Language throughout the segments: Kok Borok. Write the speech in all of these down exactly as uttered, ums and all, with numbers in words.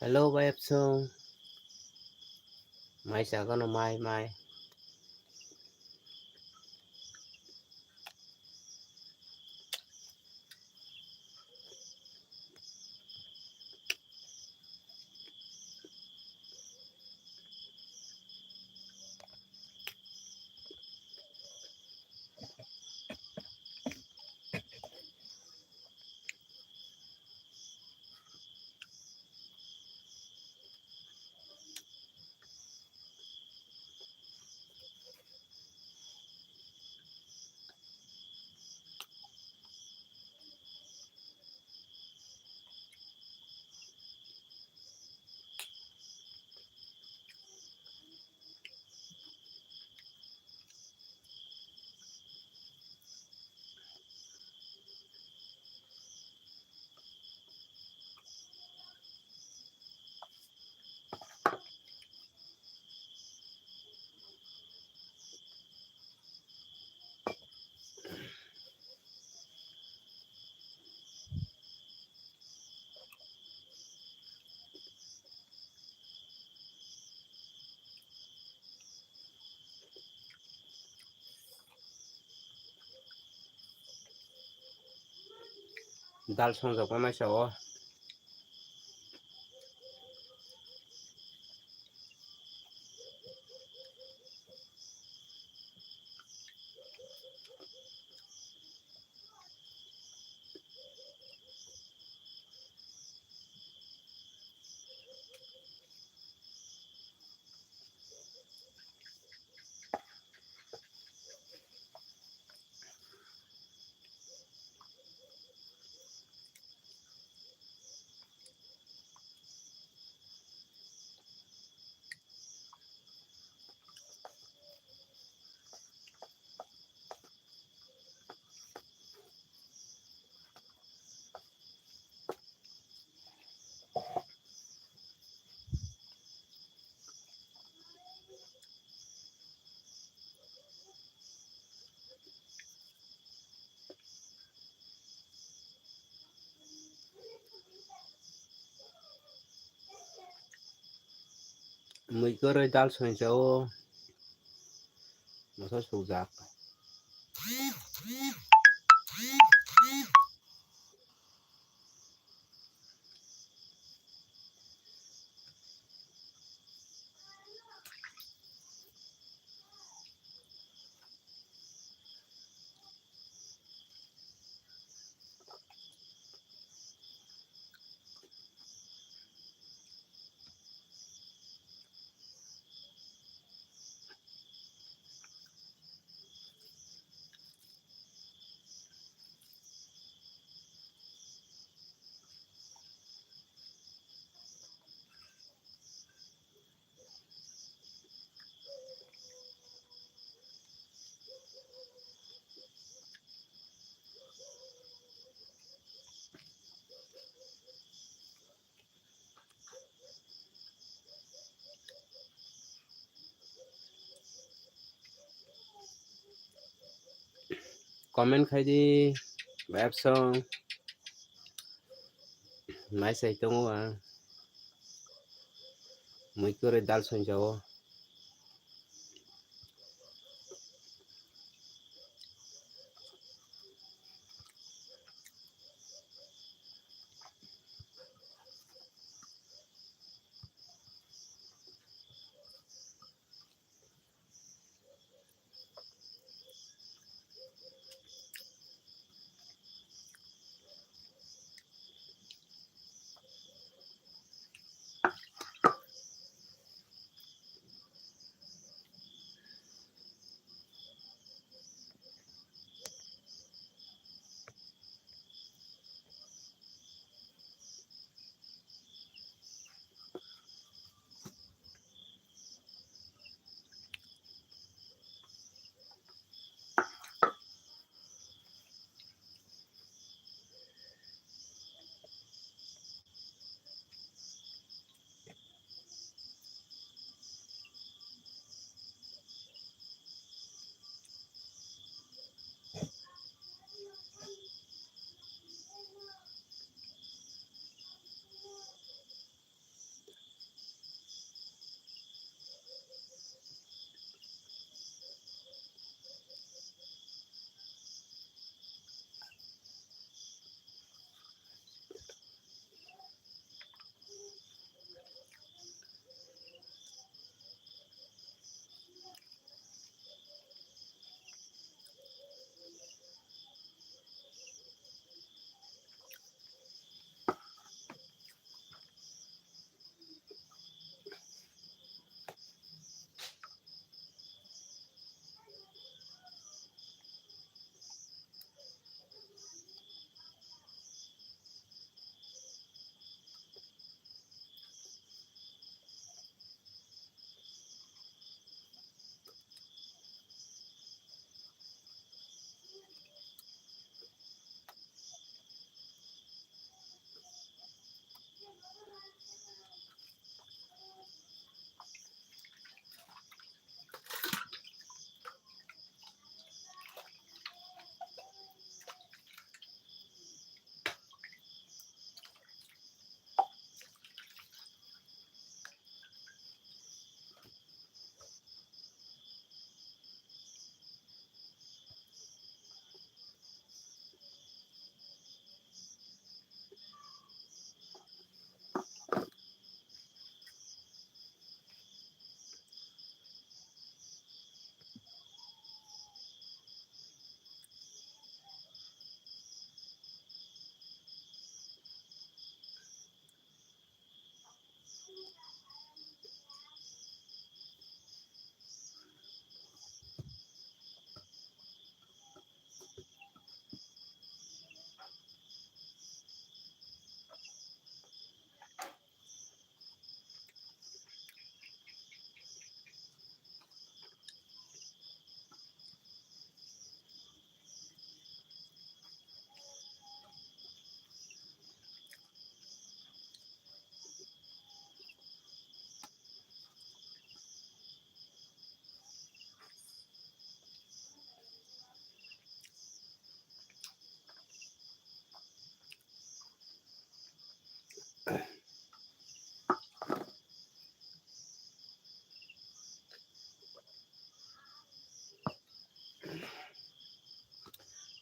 Hello, bai apsung. Mai sa kono mai, mai. Dal songjak bai masa o. Mui kwrwi dal songwi cha o, moso sukjak. Comment khai di, bai apsong. Mai sai tongo ang. Mui kwrwi dal songwi cha o.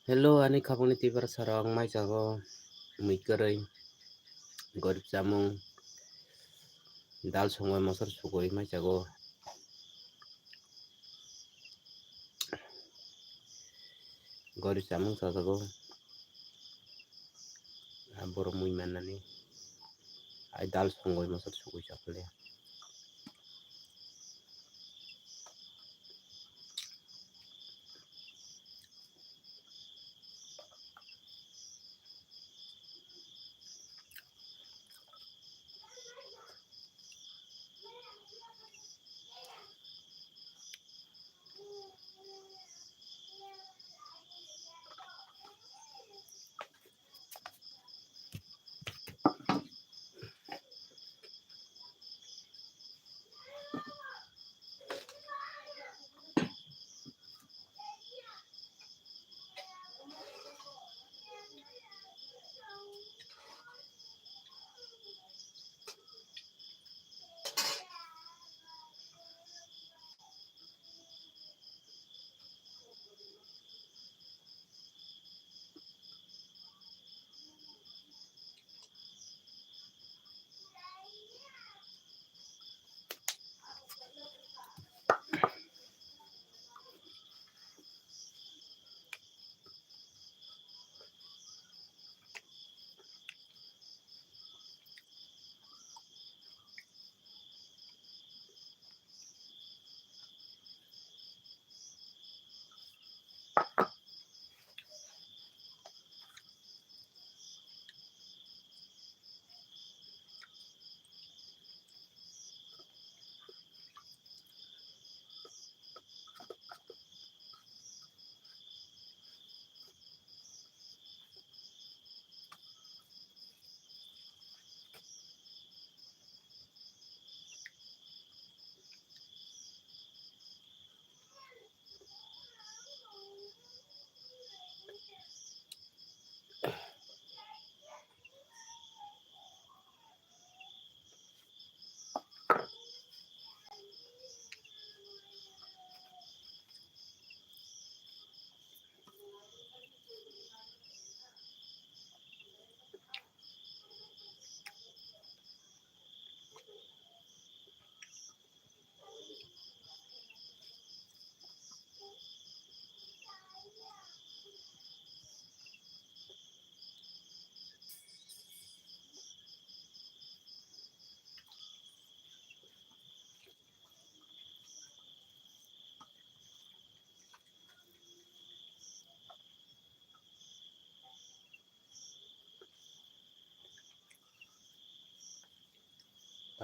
Hello, ani khapangni tiprasarok, ang maichago mui kwrwi, gorib chamung, dal songwi mosor sugwi maichago. Gorib chamung chajago. Ah, borok mui mannani. Ai dal songwi mosor sugwi chakle.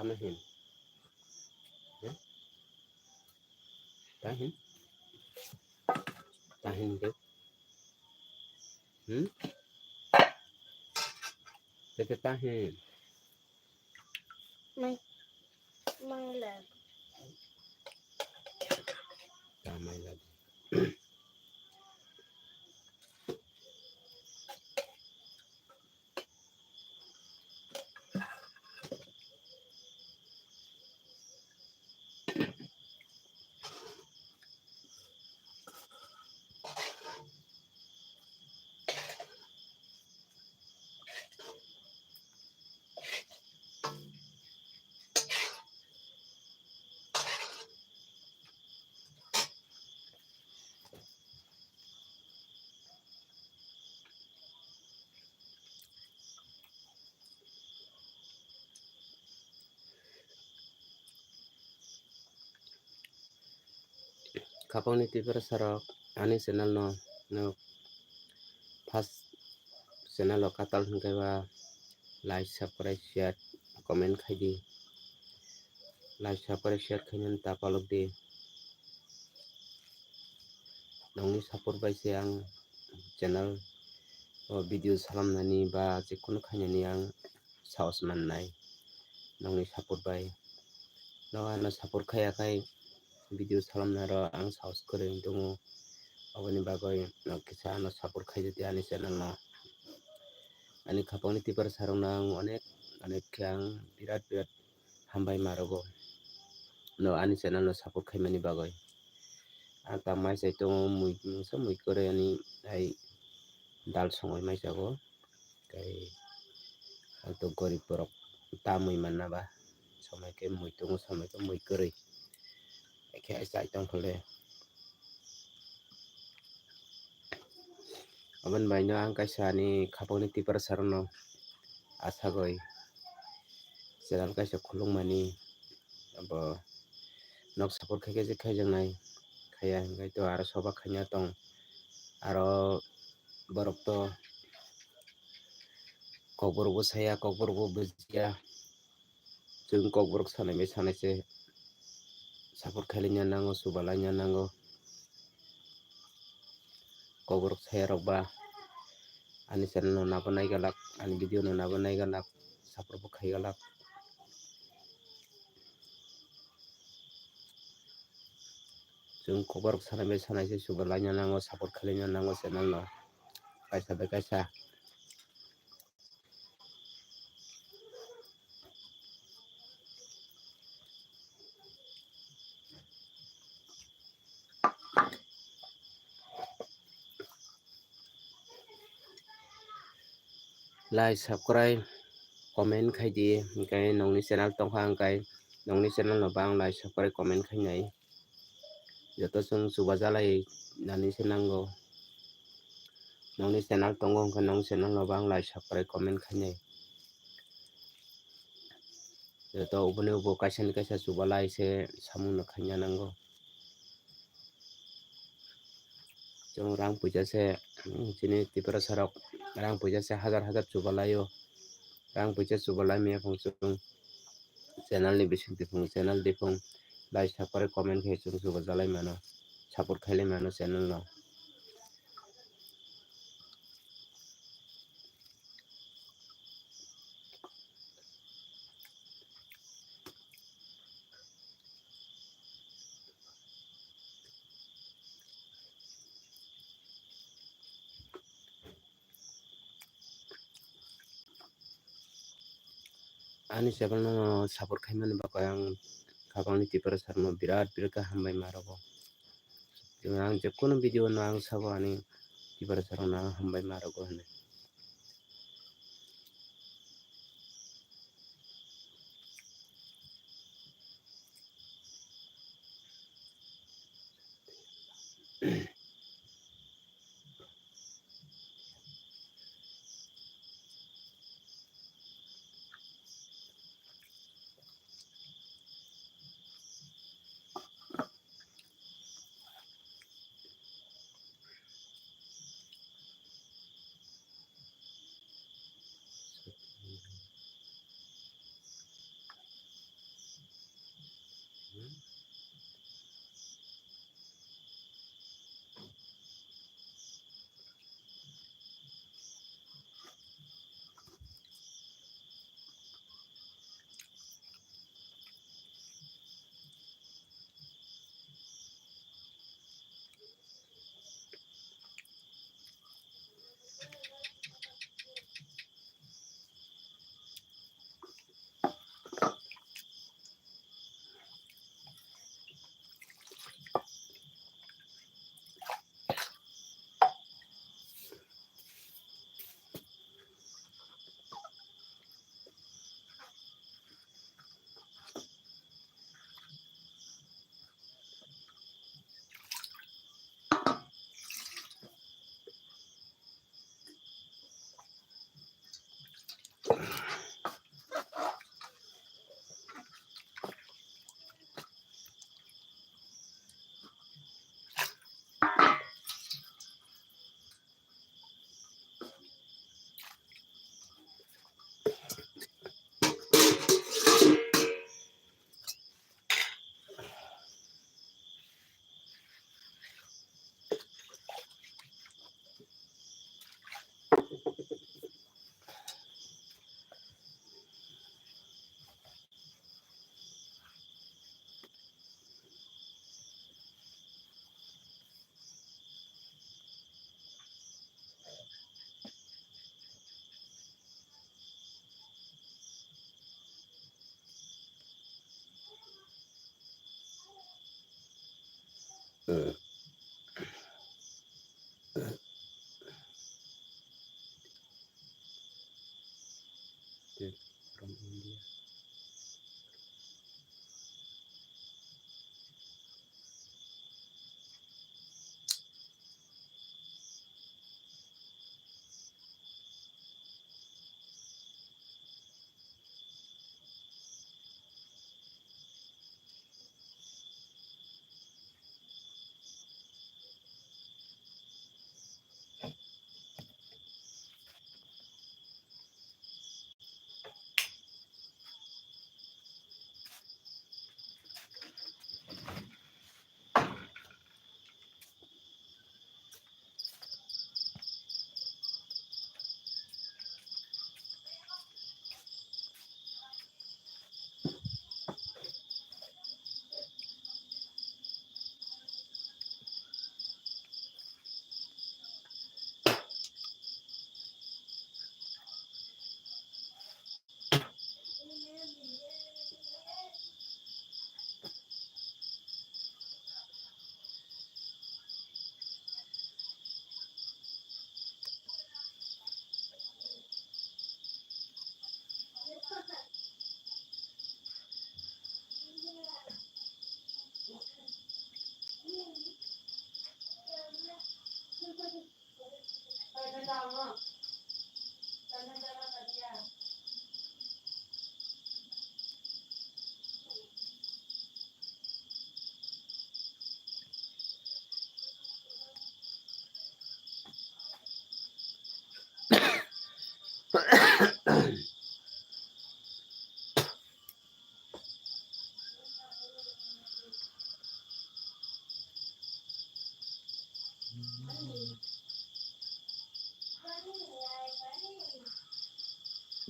Tamo hin. Hmm? Tahin. Tahin ke. Hmm? Tete tahin. Mai. Mai la. Ta mai la. Khapangni tiprasarok ani channel no, no first channel o katal hwnkhe ba like, subscribe, share, comment khaidi. Like, subscribe, share khainani ta palok di. Nongni support bai se ang channel o video salamnani ba jekunu khainani ang sahos mannai. Nongni support bai. Nong ano support khaiya khai video salamnaro ang sahos kwrwi tongo. Aboni bagwi nok kisa ano support khaidi ani channel no. Ani khapangni tiprasarokno ang onek, onek khe ang birat, birat hambai ma rwgo. No ani channel no support khaimani bagwi. Ang ta mai chai tongo, mui, mungsa mui kwrwi ani ai dal songwi maijago. Tei haitok gorib borok ta mui manna ba, somai khe mui tongo, somai khe mui kwrwi, haikhe chai tongphole. Aboni baino ang kaisa ani khapangni Tiprasarokno asagwi channel kaisa khulukmani, abo nok support khaikhe je khaijaknai, khaiya hinkhe to aro soba khaina tong, aro borok to kokborokbo saya, kokborokbo bujiya. Chwng kokborok sanai bai sanai se support khailaiya nango, chubalaiya nango. Kokborok sayarok ba ani channel no nabo naigalak, ani video no nabo naigalak, support bo khaigalak. Chwng kokborok sanai bai sanai se chubalaiya nango, support khailaiya nango channel no kaisa bai kaisa. Like, subscribe, comment khai di, hinkhe nongni channel tongkha hinkhe nongni channel no bang like, subscribe, comment khainai. Joto chwng chubajalai nani se nango. Nongni channel tongo hinkhe nong channel no bang like, subscribe, comment khainai. Joto uboni ubo kaisa ni kaisa chubalai se samung no khaina nango. Chwng rang puisa se, chini Tiprasarok rang puisa se hajar hajar chubalaio. Rang puisa chubalai maya phung chwng channel ni bising twiphung, channel diphung like, subscribe, comment khe chwng chubajalai mano, support khailai mano channel no. Ani channel no support khaimani bagwi ang khapangni Tiprasarokno birat birat khe hambai ma rwgo. Ang jekunu video no ang sabo ani Tiprasarokno ang hambai ma rwgo hinwi.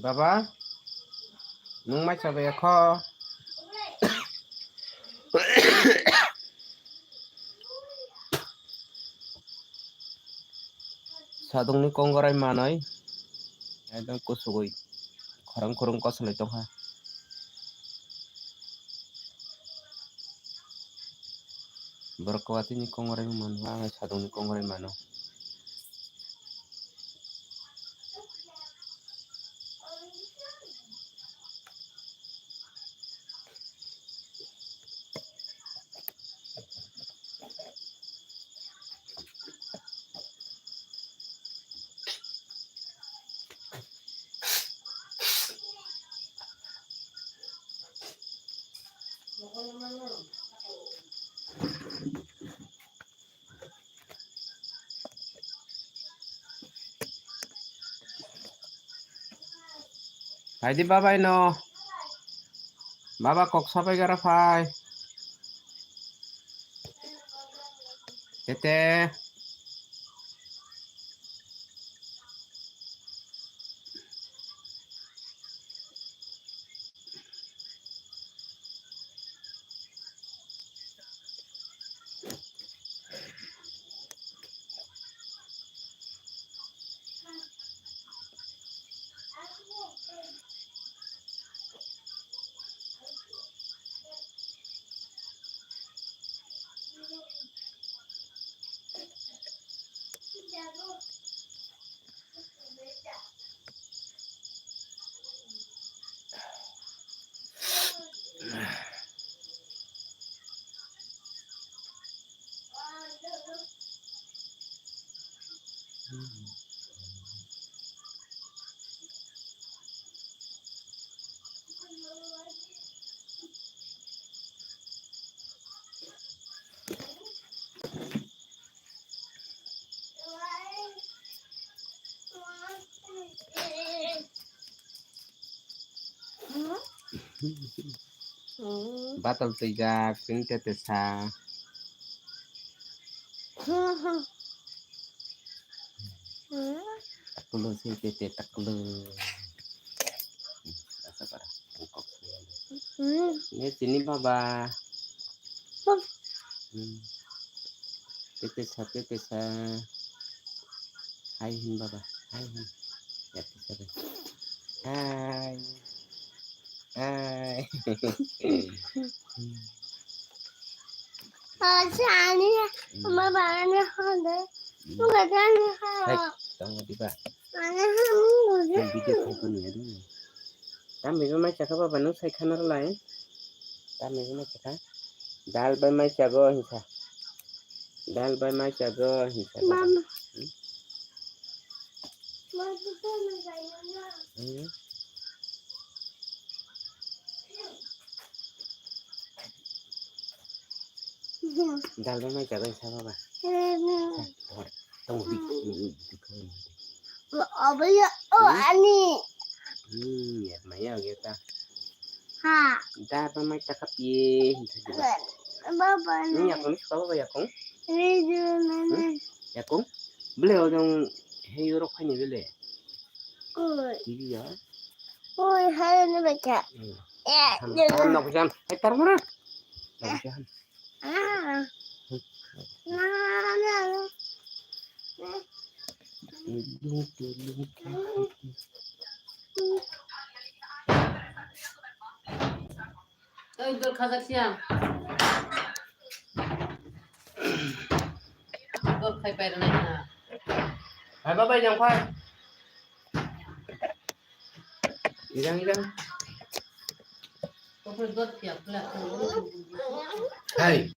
Baba, nwng mai chabai ya kho? Sadungni kongrai manwi ekdom kusugwi khorang khurung kosolwi tongkha. Borok kwatwini kongrai mano, ang sadungni kongrai mano. Phaidi babai no. Baba kok sabai gara phai. Tete. Batal twijak, tini tete sa. Taklo se tete taklo. Asa para. Ini sini baba. Hmm. Tete sa, tete sa. Hai hin baba, hai hin. Ya, tete sa. Hai. Hai. Sani, hmm, baba ni hande. Hmm. Bukan ni ha. Hai, tunggu di ba. Ani ha, hmm. Video call ko ni adu. Tamni bo mai chakha baba, nwng sai khana rwlai. Tamni bo mai chakha. Dal bai mai chago hinsa. Dal bai mai chago hinsa. Mama. Hmm? Mama, kita mau jalan. Hmm? Dal bai mai chago hinsa baba. Hmm. Tong di. Obo ya, o ani. Hmm, ya maya ya ta. Ha. Da ba mai ta kapi. Baba ni. Ni ya kong, baba ya kong. Ni ju na na. Ya kong. Bele o jong he yoro khani bele. Oi. Tv ya. Oi, hai ni bacha. Hmm. Ya, ham, ya. Ham na kucham. Hai tar mara. Na kucham. Oi, dol khajak siya. Dol khai pai rwnai na. Hai, bye bye, jang phai. Ijang, ijang. Hai.